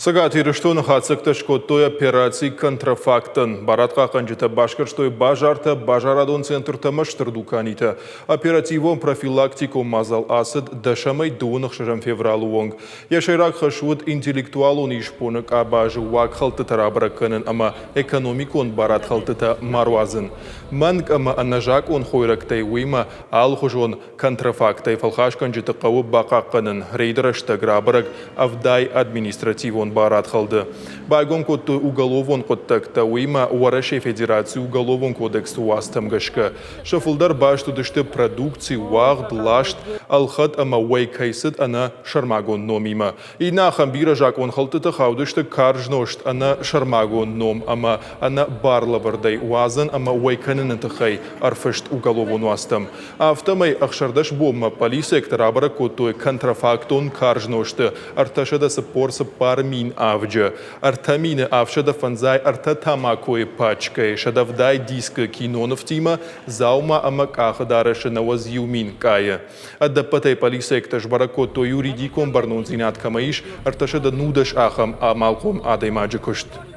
Цӕгат Ирыстоны хатдзӕгтӕ скодтой операци «Контрафакт-ӕн». Барадхъахъхъӕнджытӕ басгӕрстой базартӕ, базарадон центртӕ ӕмӕ стыр дуканитӕ. Оперативон-профилактикон мадзал ацыд дӕсӕмӕй дыууын ӕхсӕзӕм февралы онг. Йӕ сӕйраг хӕс уыд интеллектуалон исбоны къабазы уагхӕлдтытӕ рабӕрӕг кӕнын ӕмӕ экономикон барадхӕлдтытӕ ма руадзын. Мӕнг ӕмӕ ӕнӕзакъон хойрӕгтӕй, уыимӕ алыхуызон Контрафактӕй фӕлхасгӕнджыты хъӕуы бахъахъхъӕнын. Рейды рӕстӕг рабӕрӕг 70 административон барадхӕлды. Байгом кодтой уголовон хъуыддӕгтӕ, уыимӕ Уӕрӕсейы Федерацийы Уголовон кодексы уацтӕм гӕсгӕ. Сӕ фылдӕр баст уыдысты продукци, уагъд, ласт, ӕлхӕд ӕмӕ уӕй кӕй цыд ӕнӕ сӕрмагонд номимӕ. Иннӕ ахӕм бирӕ закъонхӕлдтыты хаудысты карз нозт ӕнӕ сӕрмагонд ном ӕмӕ ӕнӕ барлӕвӕрдӕй уадзын ӕмӕ уӕй кӕныны тыххӕй ӕрфыст уголовон уацтӕм. Афтӕмӕй 16 бонмӕ полициӕгтӕ рабӕрӕг кодтой контрафактон карз нозты 344 000 авджы, 3753 тамакойы пачкӕйы, 170 дискы кинонывтимӕ, дзаума ӕмӕ къахыдарӕсы 91 000 къайы. Ӕдӕппӕтӕй полициӕгтӕ сбӕрӕг кодтой, юридикон бӕрнондзинад кӕмӕ ис, 310 ахӕм амалхъом адӕймаджы куыст.